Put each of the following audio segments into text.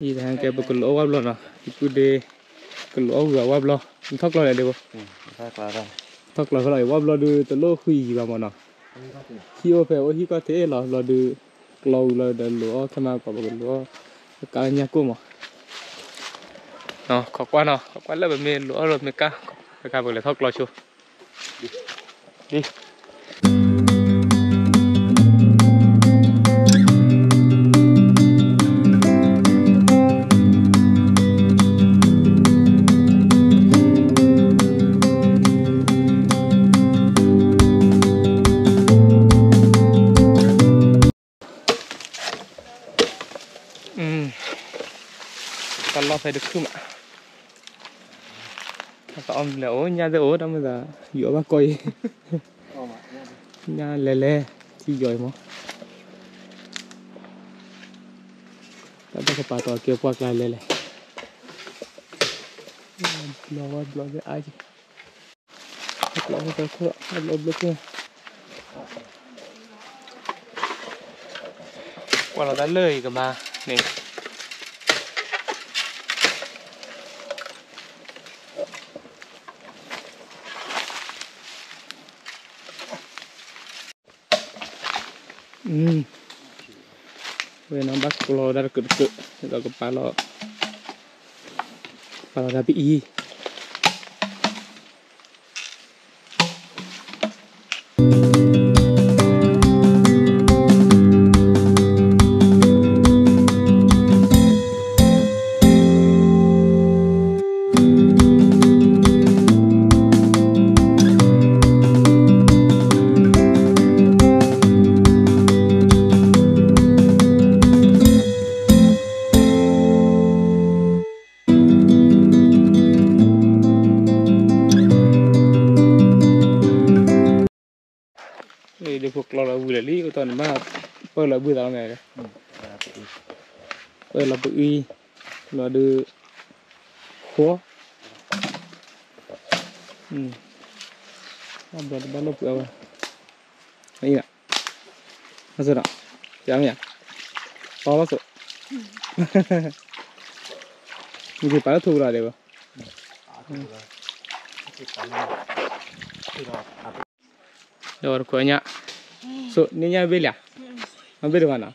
အံၤတဟဲကဲ ပကလိၤအီၣ်ဝၣ်ဘျီနီၤ, ယပုၢ်ဒ့ ကလိၤအီၣ်ဝၣ်ဘျီ, နထီၣ်ကျီလဲၣ်ဒ့ဘိ, ထီၣ်ကျီဖဲလီၤအံၤ ဝၣ်ဘျီဒုးတလိၣ်ဃုယံၤဘၣ်မးနီၤ, ဟံၣ်အိၣ်ဖဲအိၣ်ဟံၣ်ကီၢ်သ့လီၤ, ဘျီဒုး ကျီဝံၤလီၤဒီးလိၤအီၣ်ခဲမး ပကလိၤအီၣ် ကါညၣ်ကိၢ်မး, ခိးကွၢ်နီၤ, ခိးကွၢ်လၢပမ့ၢ်လိၤအီၣ်လၢမ့ၢ်ကါ, တခါပကလဲၤထီၣ်ကျီဆိ တၢ်လီၢ်ဖဲတခုမး, တၢ်အီၣ်မ့ၢ်လဲၤအိၣ် ညၣ်သ့ၣ်အိၣ် တၢ်မ့ၢ်သး ယိးဘၣ်ကီအံၤ, ညၣ်လဲၤလဲၤ ထံယိးအံၤမး, တၢ်ဘၣ်ကပာ်တီၤကဲပှၢ်ကျါလဲၤလဲၤ, ဘျီဝဲဘျီသ့ၣ်အါက့ၤ ဘျီဘျီခိၣ် ဘျီဘျီခိၣ် ကွၢ်လီၤတၢ်လၢအံၤကမၤန့ၣ်, ဝဲနီၤ ဘၣ်ကျီဒၣ်တကၢးတကၢး ဒီးကပာ်လီၤ ပာ်လီၤတၢ်ပအံၤ ဒ်ဖိကျီလီၤဝံၤလၢာ်လံ အိၣ်တီၢ်န့ၣ်မး ပၢၢ်လီၤဘုသးလီၤန့ၣ်, ပၢၢ်လီၤပအံၤ လီၤဒုး ဃီ ဘျီတဘၣ်လိၣ်ပှဲၤအဝဲ အံၤ အဆိဒီး ယမ့ၢ်ယၤ ပီဘၣ်ဆိ နကပာ်လၢထူကဒီးဒဲးဘၣ် ဒီးတခွဲညါ ဆိ နညၣ်ဘ့ၣ်လံဧါ မ့ၢ်ဘ့ၣ်တဘၣ်နီၤ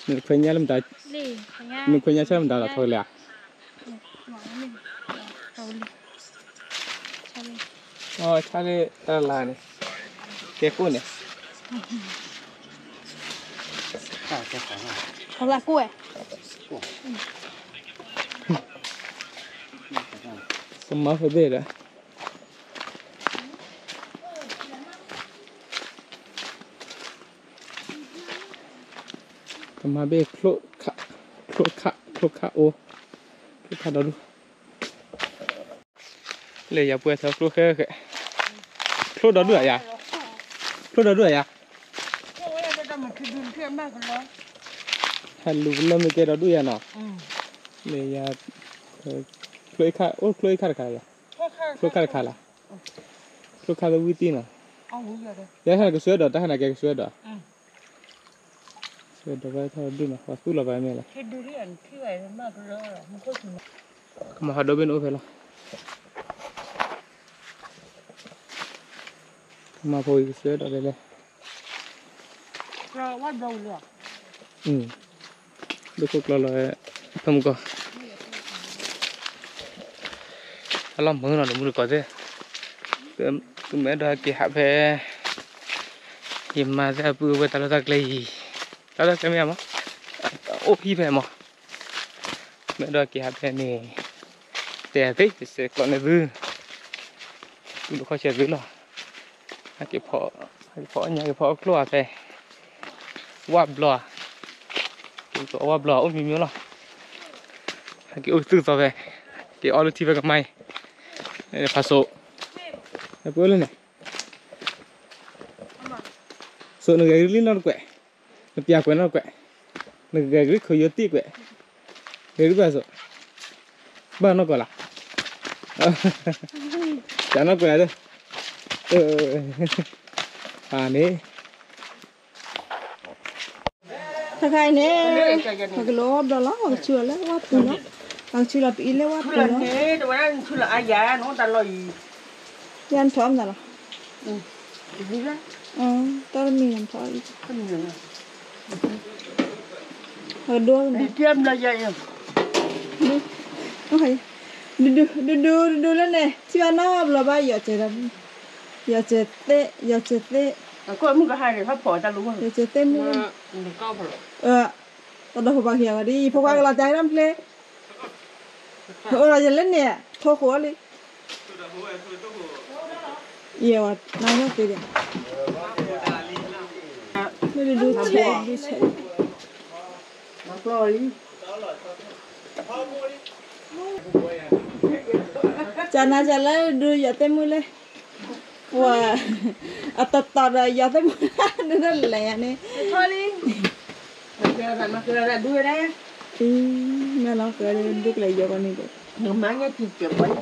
နတခွဲညၣ်လၢမတၤ နခွဲညၣ်ဆၣ်လၢမတၤဒီးထီကလဲၣ်ဧါ အီ ဆၣ်လၢတၢ်လါန့ၣ် ကဲကိၣ်န့ၣ် ကဲကိၣ် ကမၤဖဲဘ့ၣ်ဒီး ကမၤဘ့ၣ် ချိၣ်ခၣ် ချိၣ်ခၣ်အိၣ် ချိၣ်ခၣ်ဒီဒူၣ် လၢယၤပှဲၤထီၣ်ချိၣ်ဃဲဃဲ ချိၣ်ဒီဒူၣ်ဧါယၤ ချိၣ်ဒီဒူၣ်ဧါယၤ ဟဲလူၤလၢမ့ၢ်ကဲဒီဒူၣ်ယၤနီၤ လၢယၤ ချိၣ်အ့ၣ်ခၣ် အိၣ်ချိၣ်အ့ၣ်ခၣ်တခါယၤ ချိၣ်ခၣ်တခါလီၤ ချိၣ်ခၣ်သဝံၣ်တံၢ်နီၤ ယဲၢ်ခါန့ၣ်ကဆှၢဒီး တၢ်ခါန့ၣ်ကဲကဆှၢဒီး ဆှၢဒီးဘၣ်ထီၣ်ဒူၣ်နီၤ ပှၤသူၣ်လီၤပာ်မ့ၢ်လီၤ ကမၤဟးဒိဘ့ၣ်န့ၣ်အိၣ်ဖဲလီၤ ကမၤဖိအံၤကဆှၢဒီးလဲၤလဲၤ ဒိၣ်ခိၣ်ကျီလီၤ ဖဲမုၢ်ကီၢ် အလီၢ်မုာ်နီၤ တမူတကိးသ့ၣ် သုမ့ၢ်အဲၣ်ဒိးဟဲက့ၤဟးဖဲ ယမါသ့ၣ်အပုၢ်အဝဲၢ်တၢ်လီၢ်တၢ်ကျဲအံၤ တၢ်လီၢ်တၢ်ကျဲမ့ၢ်မး အိၣ်ဟံၣ်ဖဲမး မ့ၢ်အဲၣ်ဒိးက့ၤဟးဖဲန့ၣ် တဲသ့ ယဆဲးကျိးန့ၢ်သု သုတခီဆဲးသုလီၤ ဟဲက့ၤဖီ ဟဲက့ၤဖီအီၣ်ညၣ် က့ၤဖီအီၣ်ချိၣ်ဧါဖဲ ဝၣ်ဘျီဧါ က့ၤဖီဝၣ်ဘျီ အိၣ်မံၤမံၤလီၤ ဟဲက့ၤအိၣ်သုသီဖဲ က့ၤအီၣ်လၢထံဖဲကမါအံၤ ဖးစိ ပှဲၤလၢန့ၣ် စိ နဂဲၤကလံၣ်နီတကွဲး နပျၢ်ကွဲးနီတကွဲး နဂဲၤကလံၣ်ခိယိတံၢ်ကွဲး ဂဲၤကလံၣ်ဘၣ်စိ ဘၣ်နီၢ်ကီၢ်လၢ ပျၢ်နီၢ်ကွဲးလၢ ဖးန့ၣ် တခါအံၤန့ၣ် ပကလဲၤဝဲဘျီလီၤ ပကဆူလီၤလၢဝၣ်ပူၤလီၤ, ပကဆူလီၤပအံၤလၢဝၣ်ပူၤလီၤ, ဆူလီၤန့ၣ် တဝဲဒၣ်နဆူလီၤအါယၤနီတၢ်လီၢ်အံၤ, ယၤနထီၣ်မနုၤလီၤ, တၢ်တမံၤနထီၣ်အံၤ, ပကဒိ, ဒူဒူဒူဒူလၢန့ၣ် ထံၣ်ဘၣ်နီတဘျီဘၣ် ယီၤစဲး, ယီၤစဲးသ့ၣ်, ယီၤစဲးသ့ၣ်, ယီၤစဲးသ့ၣ်မုၣ်လၢန့ၣ်, တၢ်ဒီဖိပှၤခံဂၤဂီၤဒ် ယဖိခွါကလီၤတၢ်ဟဲထီၣ်ချ့, အိၣ်ဒီးယၤလၢန့ၣ် ထိၣ်ဃိလံ, ယဲဝဲနါထီၣ်သ့ဒီး, မ့ၢ်ဒူဒူဆဲး, ဒူဆဲး ကနၤကလၢဒုးယီၤသ့ၣ်မုၣ်လဲၣ်, ပှၤ, အတတီၤဒီးယီၤသ့ၣ်မုၣ်ဒုးလဲၤယၤန့ၣ်, မ့ၢ်လီၤ ကဒုးကလဲၤယီၤကီးန့ၣ်ဒီး, တၢ်အံၤ, အီၣ်ဘျီယၤ, အီၣ်ဘျ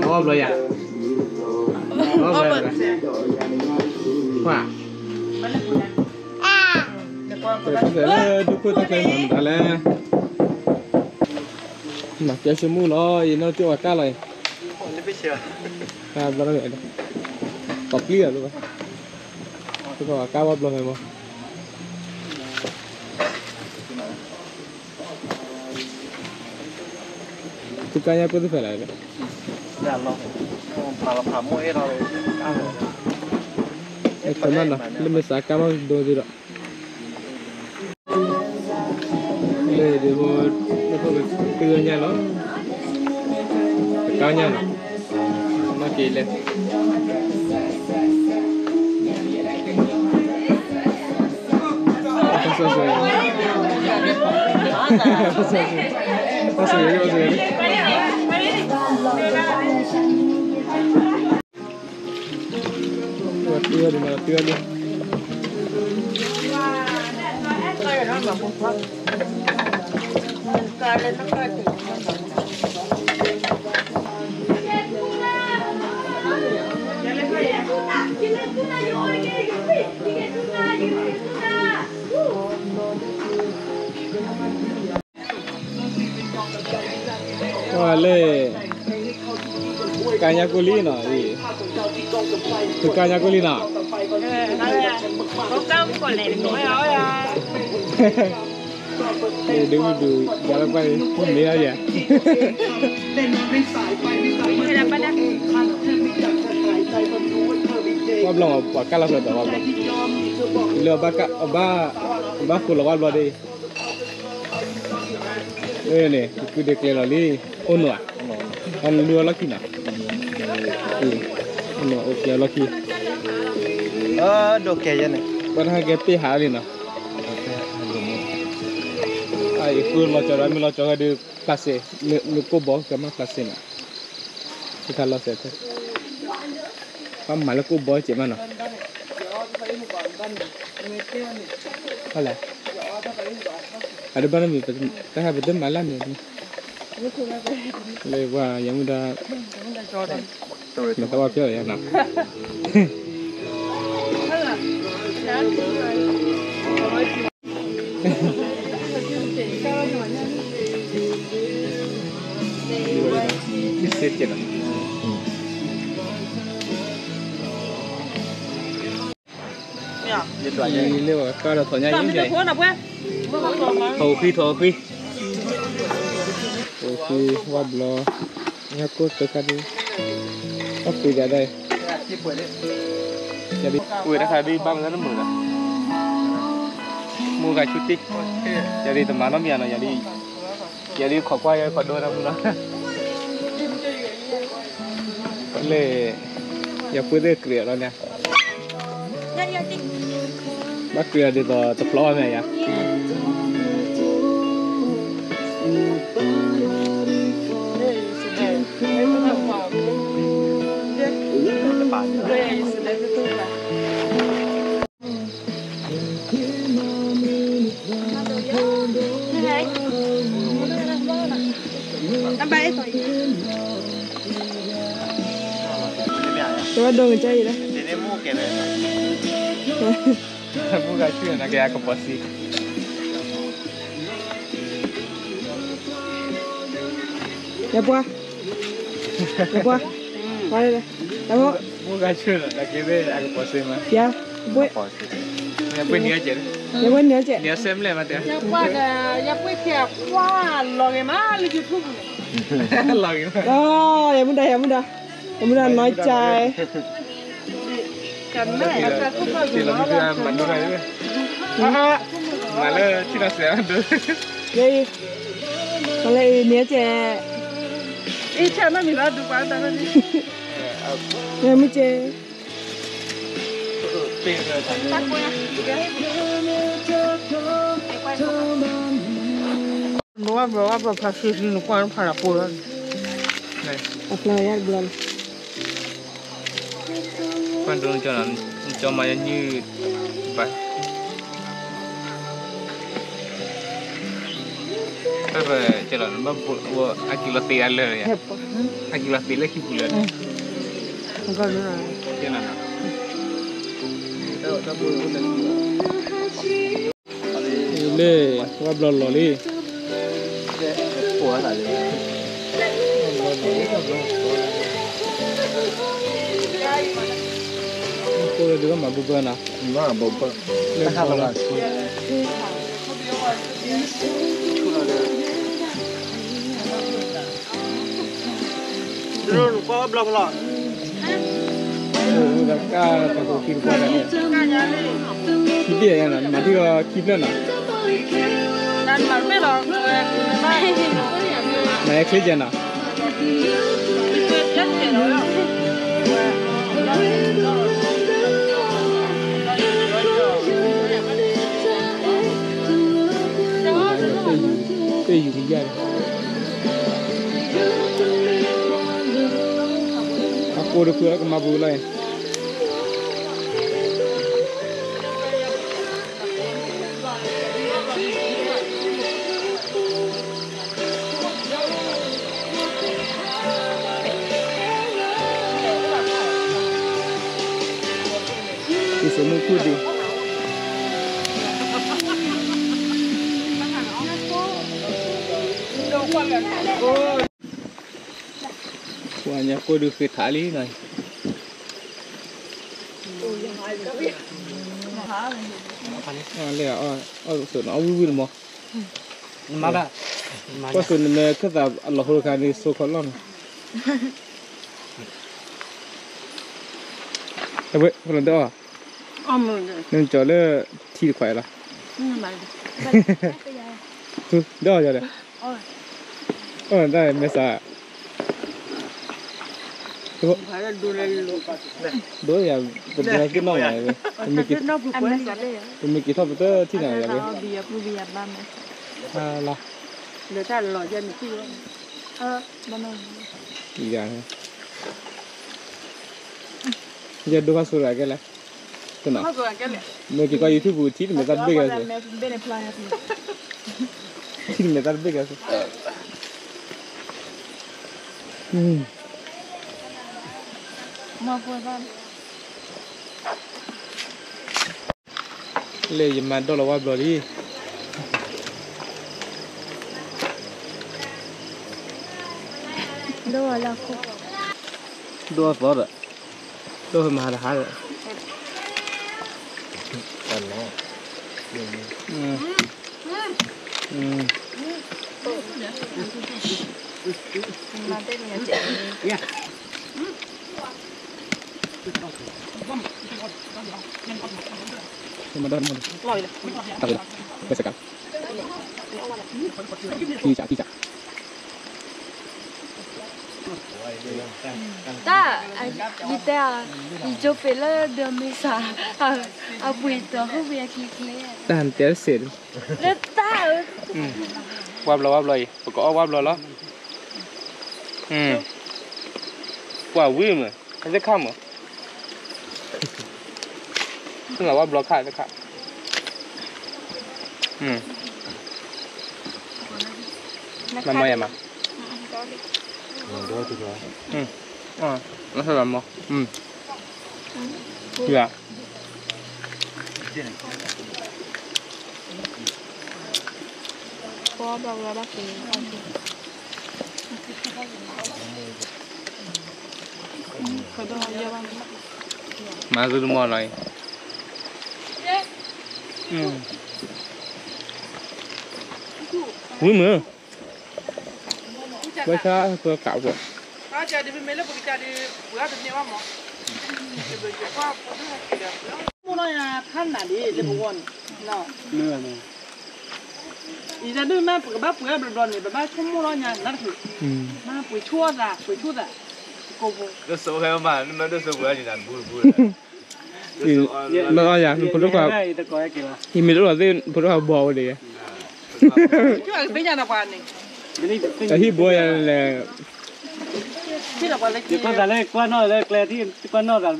ီယၤ, ပှၤ, လၢဒူခိၣ်တၢ်ကျဲမၤမတၤလဲၣ်, မၤကဲဆိကမိၣ်လီၤ ယနီၢ်ကၠိဝဲကၢ်လီၤအံၤ, ဘျီ, ပျံၤလီၤလၢဘၣ်, ကၢ်ဝဲဘျီဖဲမီ သုကါညါပှၢ်သ့ၣ်ဖဲလဲၣ်, ဖဲမးနီၤ လၢမ့ၢ်စးကါမးဒိသ့ဒီး, လၢဒ်ဖိ, လၢဖိကတုၤညါလီၤ, ကါညါလီၤ, မၤက့ၤလဲၣ် လၢ, ကါညါကိၣ်လံနီၤ, သုကါညါကိၣ်လံနီၤ, ဒုးဒုး, ယၤလၢပှၤန့ၣ် မ့ၢ်အီၤယၤ, ဝၣ်ဘျီပှၤကၢ်လီၤဖျၢၣ်ဒီးဝၣ်ဘျီ, လၢအဘၣ်, အဘၣ်ဃုာ်လီၤဝၣ်ဘျီဒီး န့ၣ် ကကုဒုးကျဲလီၤလံ, အိၣ်နီၤ, အလူအလီၢ်ခံနီၤ, အိၣ်နီၤ အိၣ်ကျဲလီၢ်ခံ, ဒိးကဲယဲန့ၣ် ပှၤတဟါကဲပ့ၢ်ဟးလံနီၤ, အအံၤဃုလီၤကၠီဒီး မ့ၢ်လီၤကၠီဟဲဒုး plastic, မ့ၢ်ကိၢ်ဘီကမၣ် plastic နီၤ, တခါလီၤစဲးဖဲ ပှၤမၤလၢကိၢ်ဘီစဲးမးနီၤ, လဲၣ်, အဒိဘၣ်နီတမံၤ, တၢ်ဟဲပတမၤလၢန့ၣ်, လၢပှၤယမူဒါ, မၤသးဘၣ်ဖျါယၤနီၤ လၢပှၤကၢ်ဒီးထီၣ်ညါအံၤ, ထီၣ်အိၣ်ဃံ ထီၣ်အိၣ်ဃံ, ထီၣ်အိၣ်ဃံ ဝၣ်ဘျီ, ညါကိၢ်တခါဒုး, အပှ့ၤဒၣ်ဒၣ်, ပှ့ၤတခါဒုးဘၣ်မနုၤတမုာ်ဒီး, မိၢ်ဂၤဆူတ့ၢ်, ယၤဒုးတမၤနီတမံၤနီၤ, ယၤဒုးခိးကွၢ် ယၤခိးဒိနၤမုၢ်နီၤ, လၢ, ယၤပှ့ၤသ့ၣ်ကြၢးလီၤန့ၣ် ဘၣ်ကြၢးဒ်သိးတဖျီအီၤမ့ၢ်ယါ. ဘၣ်အဲၣ်တီအံၤ, တဝဲဒိၣ်ကစၢ်အံၤလၢ, မူဂၤဆူၣ်နကဲအကပီၤစ့, ယပှၤ, ယပှၤ, ပှၤလၢ, မူဂၤဆူၣ်နကဲအကပီၤစ့မး, ယပှၤ, ယပှၤနံၤအကဲ, ယပှၤနံၤအကဲ, ယပှၤဒီး, ယပှၤကဲကွၢ်လီၤဂ့ၤမးလၢ YouTube န့ၣ်, လီၤဂ့ၤမး, ယမူဒါ ယမူဒါ, ယမူဒါနီၢ်ကၠဲ, ကမဲ, မၤဒိၣ်, မၤလၢထံၣ်နီၢ်စဲးဒိၣ်, မၤလၢအံၤနံၤကဲ, အံၤဆၢမ့ၢ်မံၤလီၤဒုးပှၤတၢ်န့ၣ်, မ့ၢ်မုၢ်ကဲ နဝဲဘျီဝဲဘျီဖးဆံဆံ နကွၢ်နဖးလၢပှဲၤလီၤ, အဖျါယါတဘျီလီၤ, ကွၢ်ဒိနကၠီ, နကၠီမၤယညုၢ်, ဘၣ်, တၢ်ရဲၣ်ကဲလီၤ နဘၣ်ဘိးအကံလီၤသ့အလၢာ်, အကံလီၤသ့လၢခံပူၤလၢာ်, လၢ, ဝဲဘျီလီၤလံ, ကိၣ်လၢဒုးဘၣ်မၤဘၢဘၢနီၤ, လၢ, ကၢ်တၢ်ကိးခံတပှၢ်တၢ်န့ၣ်, ခံဘ့ၣ်ယါနီၤ နမၤဒံၣ်လီၤခံဖျၢၣ်နီၤ, မၤအဲချ့ကဲနီၤ တၢ်ယူၤကယၢ်န့ၣ်, အကိးတဖုအကမၤပူၤလီၤအံၤ, ယဆိမိၣ်ခိၣ်ဒံး, ပှၤညါကိၣ်ဒုးဃ့ထးလံနီၤ, လၢအီၣ်, အီၣ်ဝံၣ်ဝံၣ်တမီၤ, ကွၢ်စိနမ့ၢ်ခၢၣ်သး အလီၤဟိတခါန့ၣ် စိခီလီၢ်နီၤ, အဝဲ, နကၠီလၢထံတခွးလီၤ, ဒီးယၤဒီး, အိၣ်တၢ်မဲာ်ဆှး, ဒိယၤ, ပဒိသ့ၣ်နီၣ်မး, ပမ့ၢ်က့ၤထီၣ်ပတထံၣ်နၤယၤဝဲ, လီၤ, ယၤဒိဖးစိၤတဂၤကဲလဲၣ်, မ့ၢ်က့ၤကွၢ် YouTube ပူၤ ထံၣ်တမဲာ်သၣ်တဘ့ၣ်ဂဲၤစိၤ, ထံၣ်တမဲာ်သၣ်တဘ့ၣ်ဂဲၤစိၤ, လၢယမၤဒိၣ်လီၤဝါဘျီလံ, ဒိၣ်သီဒီး, ဒိၣ်မၤတဟါဒီး, တၢ်, ယတဲ, ယကၠိပ့ၤလၢဒီးမ့ၢ်စး, အပှ့ၤတီၤဟိၣ်ပယၤခံကျဲ, တၢ်တဲစဲး, လၢတၢ်, ဝါဘျီဝါဘျီအံၤ ပကအီၣ်ဝါဘျီလီၤ, ပှၤဝံၣ်မး, အသ့ၣ်ခၣ်မး, ဝါဘျီခၣ်သ့ၣ်ခၣ်, မၤမၤယၤမး, မ့ၢ်ဒီးတကီ အၢ မ့ၢ်ဆၢလီၤမီၤ အၢ ယၤ မၤသုတမီၤလီၤအံၤ ဝံၤမုၢ် ဝဲဆါပကးပှဲၤ မိၢ်နီၢ်ယၤဖးနၤဒ်လၢပဂီၢ်န့ၣ် အံၤတၢ်ဒုၣ်မး ပကဘၣ်ပှ့ၤအီၣ်ဘျီဘျီန့ၣ် ပဘၣ်ဆိကမိၣ်လီၤညါနၢ်တဖု မ့ၢ်ပှ့ၤဆိၣ်အီၣ်သး ပှ့ၤဆိၣ်သး ကိၢ်ဖိ လၢယၤ ဖိဒိၣ်ခွါ ယမ့ၢ်တအိၣ်လီၤသ့ၣ် ဖိဒိၣ်ခွါဘီအိၣ်ဒံး အဟံၣ်ဘိယၤလဲၣ် ယကွၢ်သးလၢကွၢ်နီၣ်လၢကျဲထံၣ် ကွၢ်နီၣ်သးတ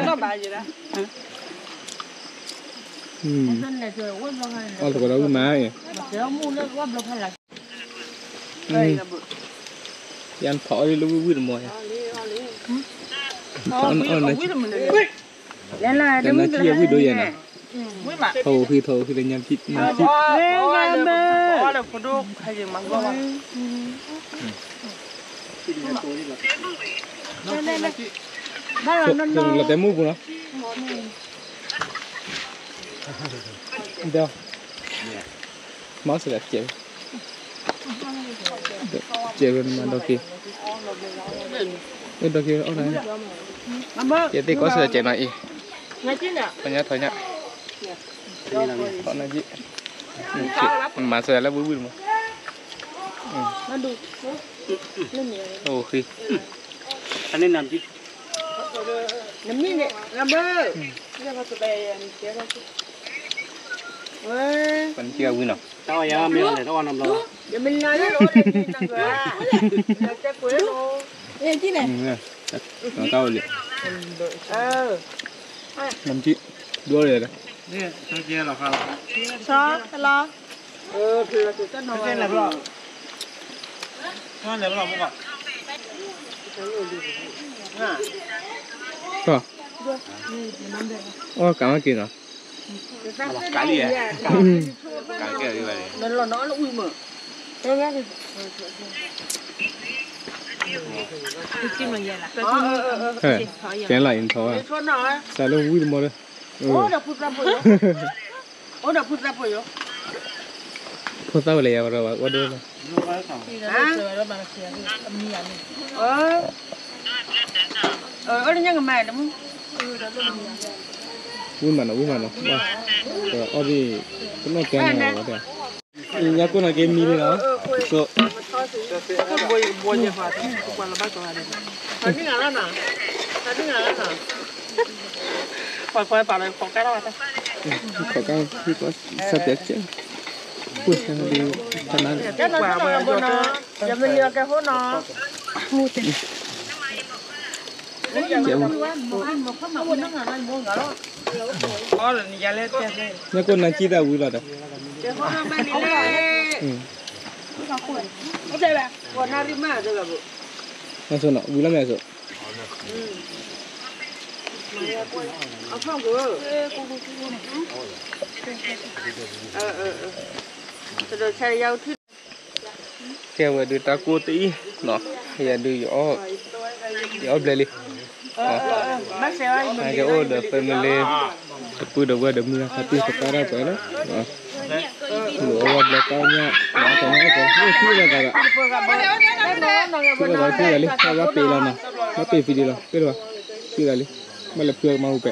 ဘၣ်ဘၣ်လီၤ ကွၢ်နီၣ်ဘၣ်ယဲဒၣ် အီၣ်သကိးဒီးဝံၣ်မးအံၤ ယၤဖီအီၣ်လၢဝံၣ်ဝံၣ်တမီၤယၤ အီၣ်နၤကံၣ်အဝံၣ်ဒိယၤနီၤ ထီၣ်အိၣ်ဃံထီၣ်အိၣ်ဃံလၢညါကံၣ် လီၤတဲမုၢ်ပူၤနီၤ ဒီး မၤစၢၤလၢကဲ ကဲဝဲမၤဒီးက့ၤ ဒီးက့ၤအီၣ်နၤ ကဲသ့ၣ်ကီၢ်စၢ်ကဲနီၤအံၤ ထီၣ်ညါထီၣ်ညါ ထီၣ်နၤက့ မၤစၢၤလၢဝံၣ်ဝံၣ်တမီၤ အိၣ်ဃံ နမံၤန့ၣ် နဘၣ် ပှၤနထံၣ်အဝံၤနီၤ တၢ်အီၣ်ယၤမ့ၢ်အီၣ်လဲၣ် တၢ်အီၣ်နဘျီ ယမ့ၢ်နၤလၢအီၣ်လဲၣ် နက တၢ်အိၣ်လံ နမံၤ ဒိၣ်လံ ဆီလီၤ အီၣ်ကးမးက့ၤနီၤ ကဲလီၤ intro စးလၢဝံၣ်တမီၤလၢ ဖိသၣ်ဝဲလဲၣ် ယၤဝဲဒီး ဝဲဒိၣ်လီၤ ဝံၣ်မးနီၤ ဝံၣ်မးနီၤ အီၣ်ဒ် ကနီၣ်ကဲနီၤဝဲဒၣ် ညါကိၢ်နီၤက့မံလံနီၤ ဆိ ခီကါဖုကီၢ်စၢ်ပျဲကဲ ပှၤဆါဒ် ဖနါ ယမ့ၢ်လံအကဲဟိနီၤ ကဲ ညါကိၢ်နၤကံၣ်သးဝံၤလီၤဒီး နဆိနီၤ ဝံၤလီၤမ့ၢ်ဆိ ကဲဝဲဒုးတၢ်ကိၢ်တအံၤနီၤ ယၤဒုး ယအီၣ်ဘျဲၣ်လံ ကအိၣ်ဒီး family တပုၢ်တဝဲၢ်ဒီးမုၢ်ဂၤခါပံၢ်သကိးတၢ်ပှဲၤလီၤ ထံၣ်လိာ်သးဒီး ထံၣ်လိာ်သးထံၣ်ဂၤလံ ဘၣ်ပ့ၤလီၤနီၤ ဘၣ်ပ့ၤ video လီၤ ပ့ၤတဘၣ် ထံၣ်ဂၤလံ ဘၣ်လဲၤဖုအကမၤဟူပဲ